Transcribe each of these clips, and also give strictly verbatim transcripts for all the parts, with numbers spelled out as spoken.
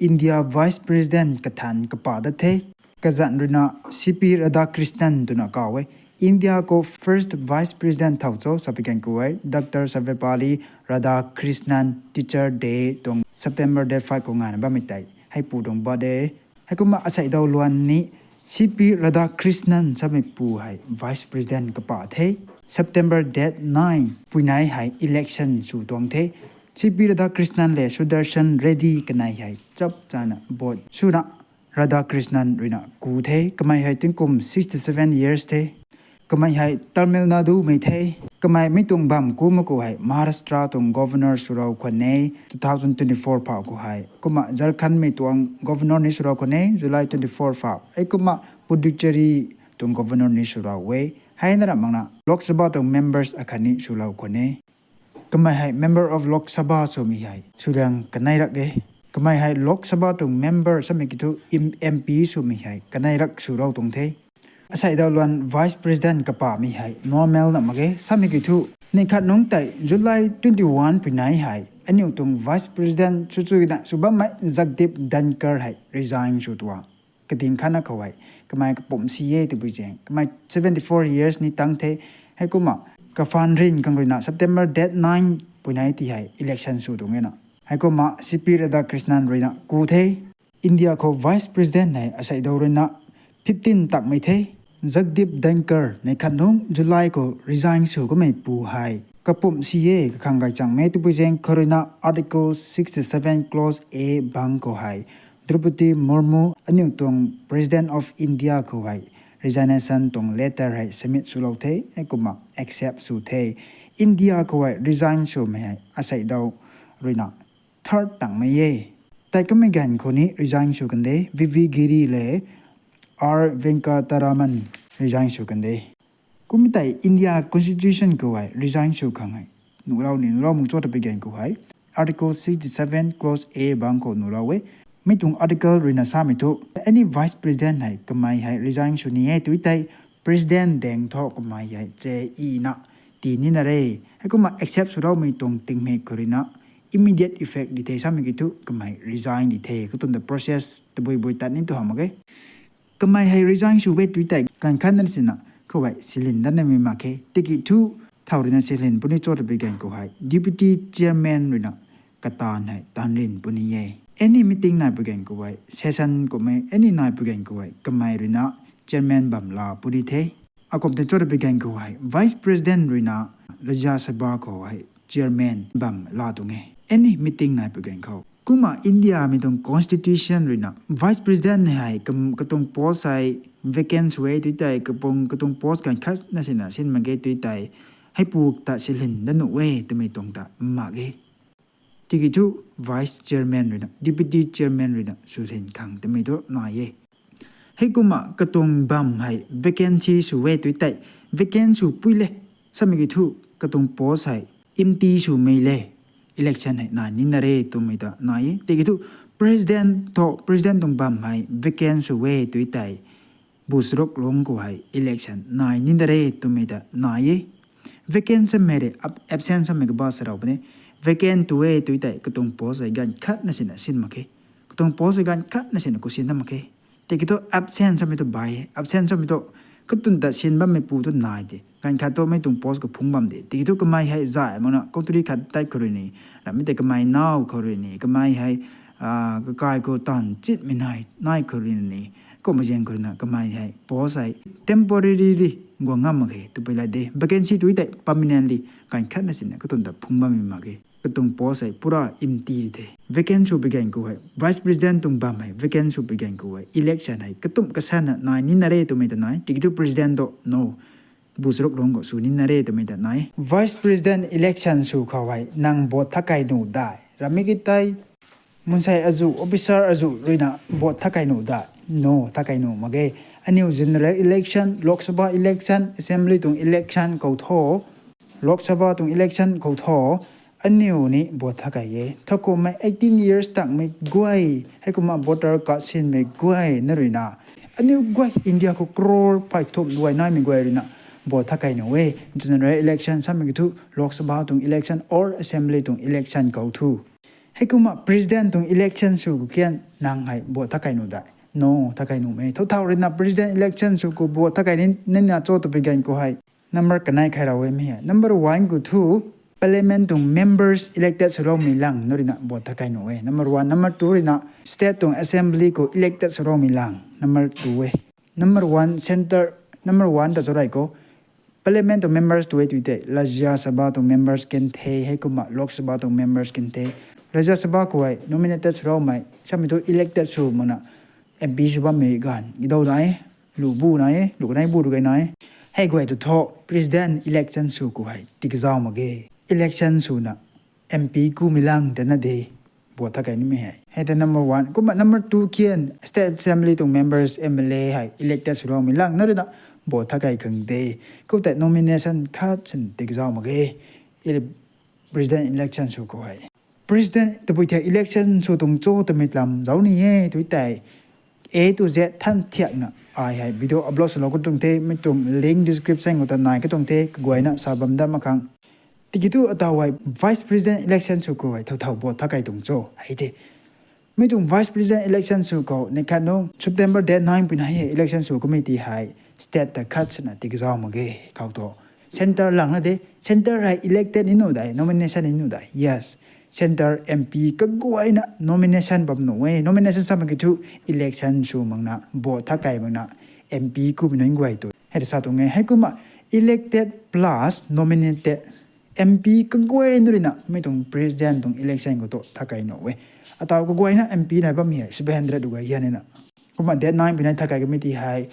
India Vice President kathan kapa dat the. Kazanc ruina C P Radhakrishnan twna kaw e. India khou first Vice President thow cho sapui gan khou hei Doctor Sarvepalli Radhakrishnan, Teacher Day tuang September date five khou ngana bammei tei heipu tuang birthday. Heikumna aseidaw luan ni C P Radhakrishnan sameipu hei Vice President kapa the. September date nine puinei hei election sw tuang the. C P Radhakrishnan le Sudarshan Reddy kanei hei chap chana vote swna Radhakrishnan ruina ku the. Kamei hei tingkum sixty seven years the. Kamei hei Tamil Nadu mei the. Kamei mi tuang bam ku mak khou hei Maharashtra tuang Governor swlou khwan e two thousand twenty four phau khou hei. Kumna Jharkhand mei tuang Governor ni swlou khwan e July twenty four phau. Heikumna Puducherry tuang Governor ni swlou e. Heina ra makna Lok Sabha tuang members akhatni swlou khwan e. Kamei hei Member of Lok Sabha swmei hei swliang kanei rak e. Kamei hei Lok Sabha tuang member samei kiu thu M P swmei hei kanei rak swlou tuang the. Aseidaw luan Vice President kapamei hei normal na mak ge samei kiu thu, neih khat nungc tei July twenty one puinei hei aniu tuang Vice President swchuina sw bammei Jagdeep Dhankhar hei resign sw tuang. Kading khatna khou hei kamei kapumc si e twpui zaeng kamei seventy four years ni tang the. Heikumna kaphaan rin khang ruina September date nine puinei ti hei election sw tuang e na. Heikumna C P Radhakrishnan ruina ku the. India khou Vice President hei aseidaw ruina fifteen takmei the. Jagdeep Dhankhar neih khat nungc July khou resign sw kameipu hei kapumc si e kakhang gaychangmei twpui zaeng khou ruina Article sixty seven Clause A bang khou hei Droupadi Murmu aniu tuang President of India khou hei resignation tuang letter hei submit swlou the. Heikumna accept sw the. India khou hei resign swmei hei aseidaw ruina third takmei e. Tei kamei ganv khou ni resign sw kan de, V V Giri le R Venkataraman resign sw kan de. Kumna tei India Constitution khou hei resign sw khang hei nuhlou ni nuhlou mak cho twpui ganv khou hei Article sixty seven Clause A bang khou nuhlou e. Mi tuang article ruina samei thu any Vice President hei kamei hei resign sw ni e twtei President daeng thu kamei hei che ina tii nina re. Heikumna accept swloumei tuang tingmik khou ruina immediate effect di the samei kiu thu kamei resign di the. Katuang ta process tabui bui tat ni tu hamh mak ge. Kamei hei resign sw e twtei ganv khatna sina khou hei silin dat namei mak khe. Tiki thu thow ruina silin puni cho twpui ganv khou hei Deputy Chairman ruina kataanv hei taanv rin puni e. Any meeting naipui ganv khou hei, session kummei any naipui ganv khou hei kamei ruina chairman bam la puni the. Akum tei cho twpui ganv khou hei Vice President ruina Rajya Sabha khou hei chairman bam la tuang e any meeting naipui ganv khou. Kumna India mei tuang Constitution ruina Vice President hei katuang post hei vacant sw e twtei kapung katuang post ganv khatna sina sin mak ge twtei heipu ta silin dat nuh e twmei tuang ta mak ge. Tiki thu Vice Chairman ruina Deputy Chairman ruina swlin khang twmei thu nai e. Heikumna katuang bam hei vacancy sw e twtei vacant sw pui le samei kiu thu katuang post hei empty swmei le election hei nai nina re twmei ta nai e. Tiki thu President thu President tuang bam hei vacant sw e twtei Bushrock Long khou hei election nai nina re twmei ta nai e. Vacant samei re absent samei kaba sarou puni. Vacant tu e twtei katuang post hei ganv khatna sina sin mak khe. Katuang post hei ganv khatna sina kusin na mak khe. Tiki thu absent samei tu bai absent samei tu katuang ta sin bammeipu tu nai de. Ganv khat tu mei tuang post khou phungc bam de. Tiki thu kamei hei zay makna country khat tei khou rui ni, ramhmei tei kamei naw khou rui ni, kamei hei kakai khou taanv chitmei nai nai khou rui ni, kummei zaeng khou ruina kamei hei post hei temporarily guang ngam mak khe twpui la de. Vacancy twtei permanently ganv khatna sina katuang ta phungc bammei mak khe. Katuang post hei pura empty the. Vacant sw pui ganv khou hei Vice President tuang bam hei vacant sw pui ganv khou hei election hei katumc kasanna nai nina re twmei ta nai. Tiki thu President tu no, Bushrock Long khou sw nina re twmei ta nai. Vice President election sw khou hei nang vote tha kai nuh dai? Ramhmei ki tei mansei azuh officer azuh ruina vote tha kai nuh dai? No, tha kai nuh mak ge. Aniu general election, Lok Sabha election, Assembly tuang election khou tho, Lok Sabha tuang election khou tho aniu ni vote tha kai e. Thakummei eighteen years takmei guay, heikumna voter card sinmei guay na ruina aniu guay India khou crore phay thum luai naimei guay ruina vote tha kai nuh e. General election samei kiu thu Lok Sabha tuang election or Assembly tuang election khou thu Heikumna president tuang election sw khou kian nang hei vote tha kai nuh de? No, tha kai nuh e. Thow thow ruina president election sw khou vote tha kai ni, nina cho twpui ganv khou hei number kanei khai rau e mi hei. Number one khou thu, parliament tuang members elected swloumei lang na ruina vote tha kai nuh e. Number one, number two ruina state tuang assembly khou elected swloumei lang. Number two e. Number one, centre, number one ta cho rei khou, parliament tuang members tu e tui tei, Rajya Sabha tuang members kan the, heikumna Lok Sabha tuang members kan the. Rajya Sabha khou hei nominated swloumei samei thu elected sw makna M P sw bammei ganv gidau nai, lu bu nai, lu kanei bu du gay nai. Hei guay tu thu president election sw khou hei tikzau mak ge. Election swna M P kumei lang tana de vote tha kai nimei hei. Hei ta number one. Kumna number two kian state assembly tuang members, M L A hei elected swloumei lang na ruina vote tha kai khang de. Kum tei nomination khat sin tikzau mak ge. President election sw khou hei, president tabui thei election sw tuang cho twmei lam zauc ni e tui tei, A to Z than thiakna ai hei video upload swlou ka tuang the, mi tuang link description khou ta nai ka tuang the, kaguayna sa bam dat mak khang. Tiki thu ataw hei vice president election sw khou hei thow thow vote tha kai tuang cho hei the. Mi tuang vice president election sw khou ni khat nung September date nine pui nai hei election sw committee hei state ta khat sina tikzau mak ge khou thu. Centre lang na de, centre hei elected ni nuh de, nomination ni nuh de. Yes, centre M P kaguayna nomination bam nuh e. Nomination sa mak ki thu election sw makna, vote tha kai makna, M P kumei nunc guay tu hei ta sa tuang e. Heikumna elected plus nominated M P kaguayna ruina mi tuang president tuang election khou tu tha kai nuh e. Ataw kaguayna M P nai bammei hei seven hundred du gay hian nina. Kumna date nine pui nai tha kai committee hei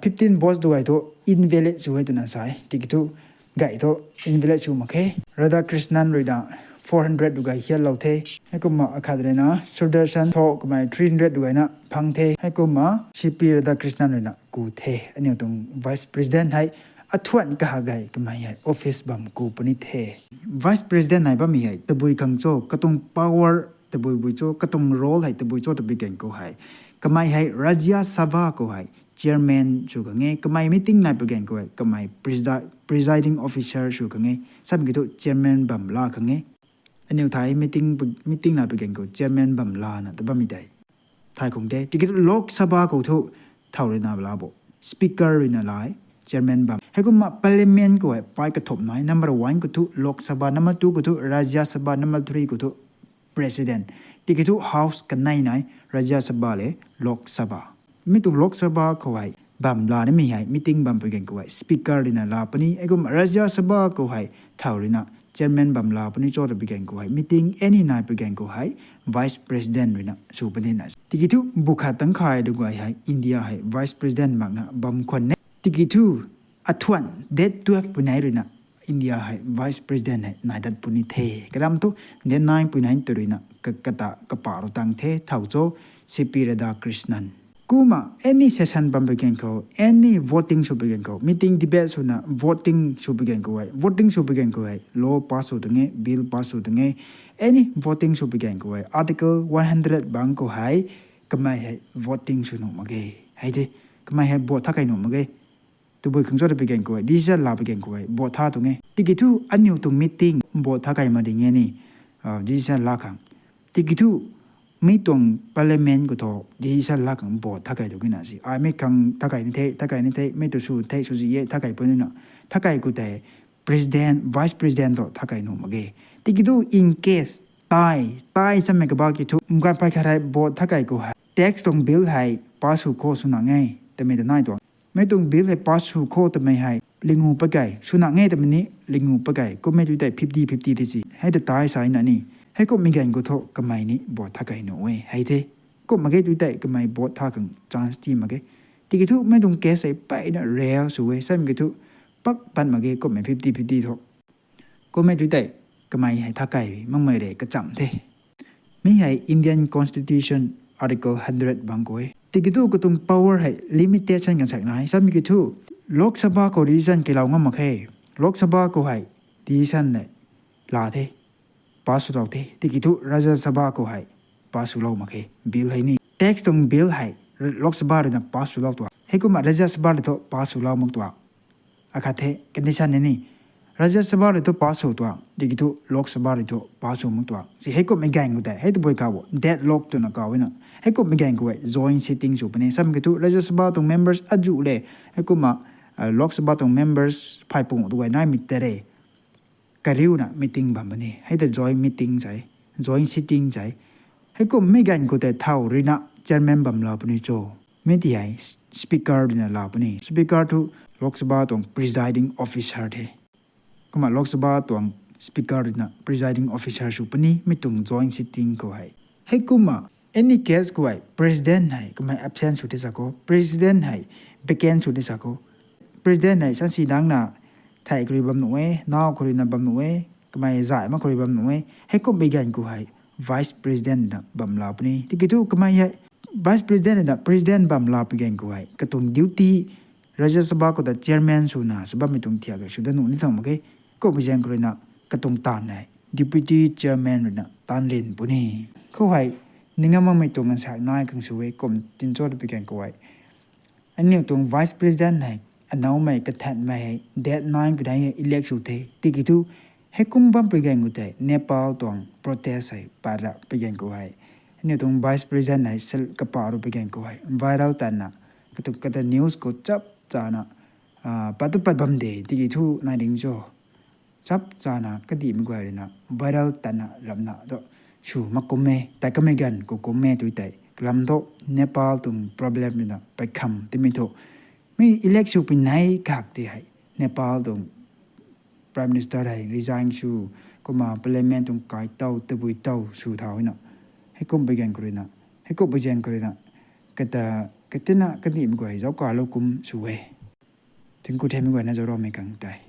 fifteen votes du gay thu invalid sw e twna sa e. Tiki thu gay thu invalid sw mak khe. Radhakrishnan ruina four hundred du gay hianlou the. Heikumna akhat ruina Sudarshan thu kamei three hundred du gayna phang the. Heikumna C P Radhakrishnan ruina ku the. Aniu tuang vice president hei athuan kaha gay kamei hei office bam ku puni the. Vice president nai bammei hei tabui khang cho, katuang power tabui bui cho, katuang role hei tabui cho twpui ganv khou hei, kamei hei Rajya Sabha khou hei chairman sw khang e. Kamei meeting nai pui ganv khou hei kamei presiding officer sw khang e. Samei ki thu chairman bam la khang e. Aniu thei meeting nai pui ganv khou chairman bam lana ta bammei tei thay khang de. Tiki thu Lok Sabha khou thu thow ruina la bo, speaker ruina la e, chairman bam. Heikumna parliament khou hei pay kathumh nai, number one khou thu Lok Sabha, number two khou thu Rajya Sabha, number three khou thu president. Tiki thu house kanei nai, Rajya Sabha le Lok Sabha. Mi tuang Lok Sabha khou hei bam la nimei hei meeting bam pui ganv khou hei speaker ruina la puni. Heikumna Rajya Sabha khou hei thow ruina chairman bam la puni cho twpui ganv khou hei meeting any nai pui ganv khou hei vice president ruina sw punina. Tiki thu bu khat tangkhai du gay hei India hei vice president makna bam khwan e. Tiki thu athuan date twelve pui nai ruina India hei vice president hei nai dat puni the. Kalam thu date nine pui nai tu ruina kata kapa ru tang the thow cho, C P Radhakrishnan. Kumna any session bam pui ganv khou, any voting sw pui ganv khou, meeting debate swna voting sw pui ganv khou hei, voting sw pui ganv khou hei law pass sw tuang e, bill pass sw tuang e. Any voting sw pui ganv khou hei article one hundred bang khou hei kamei hei voting sw nuh mak ge. Hei de, kamei hei vote tha kai nuh mak ge. Tabui khang cho twpui ganv khou hei decision la pui ganv khou hei vote tha tuang e. Tiki thu aniu tuang meeting vote tha kai mak ding e ni, decision la khang. Tiki thu mi tuang parliament khou thu decision la khang vote tha kai tuang e na si. Aimei khang tha kai ni the, tha kai ni the, mei tu sw the, swzi e, tha kai puni na. Tha kai khou tei president, vice president thu tha kai nuh mak ge. Tiki thu in case tai, tai samei kabah ki thu mganv phay khat hei vote tha kai khou hei tax tuang bill hei pass sw kho swna nge twmei ta nai tuang. Mi tuang bill hei pass sw kho twmei hei lingu pa key, swna nge twmei ni lingu pa key, kummei tu tei fifty fifty tei si. Hei ta tai sa na ni. Heikumhmei ganv khou thu kamei ni vote tha kai nuh e, hei the. Kum mak ge tu tei kamei vote tha khang chance ti mak ge. Tiki thu mei tuang case hei peyna rare sw e, samei ki thu pak pat mak ge kummei fifty fifty thu. Kummei tu tei kamei hei tha kai makmei re kacham the. Mi hei Indian Constitution Article hundred bang khou e. Tiki thu katuang power hei limitation kan sak nai. Samei ki thu Lok Sabha khou decision kilou ngam mak khe. Lok Sabha khou hei decision le la the, pass swlou the. Tiki thu Rajya Sabha khou hei pass swlou mak khe. Bill hei ni, tax tuang bill hei Lok Sabha ruina pass swlou tuang. Heikumna Rajya Sabha rui thu pass swlou mak tuang. Akhat the condition ni ni. Rajya Sabha rui thu pass sw tuang, tiki thu Lok Sabha rui thu pass sw mak tuang. Si heikummei ganv khou tei hei tabui kha bo deadlock twna kaw na. Heikummei ganv khou hei joint sitting sw puni. Sam ki thu Rajya Sabha tuang members azuh le, heikumna Lok Sabha tuang members phay pung tu gay naimei tei re kariuna meeting bam puni. Hei ta joint meeting sei, joint sitting sei. Heikummei ganv khou tei thow ruina chairman bam la puni cho. Mi ti hei speaker ruina la puni. Speaker thu Lok Sabha tuang presiding officer the. Kumna Lok Sabha tuang speaker ruina presiding officer sw puni mi tuang joint sitting khou hei. Heikumna any case khou hei president hei kamei absent sw ti sa khou, president hei vacant sw ti sa khou, president hei sansi dangna thei khou rui bam nuh e, naw khou ruina bam nuh e, kamei zay mak khou rui bam nuh e, heikummei ganv khou hei vice president na bam la puni. Tiki thu kamei hei vice president na president bam la pui ganv khou hei katuang duty Rajya Sabha khou ta chairman swna sw bammei tuang thiak sw da nuh ni thang mak khe. Kummei zaeng khou ruina katuang taanv hei deputy chairman ruina taanv lin puni. Khou hei ning ngam makmei tuang nganvsak nai khang sw e kum tincho ta pui ganv khou hei. Aniu tuang vice president hei anoumei kathanmei hei date nine pui hei elect sw the. Tiki thu heikum bam pui ganv khou tei Nepal tuang protest hei pat ra pui ganv khou hei, aniu tuang vice president hei sel kapa ru pui ganv khou hei viral tatna, katuang kata news khou chap chana pat tu pat bam de tiki thu nai ding cho. Chap chana kadihmei guay ruina viral tatna ramna thu sw mak kum e, tei kamei ganv khou kum e tu tei kalam thu Nepal tuang problem ruina peikham timei thu mi elect sw pui nei kak ti hei Nepal tuang Prime Minister hei resign sw, kumna parliament tuang kai tow tabui tow sw thau na. Heikum pui ganv khou ruina, heikum pui ganv khou ruina kata, katina kadihmei guay zauc kalou kum sw e. Thingku themei guayna zauc raumei khang tei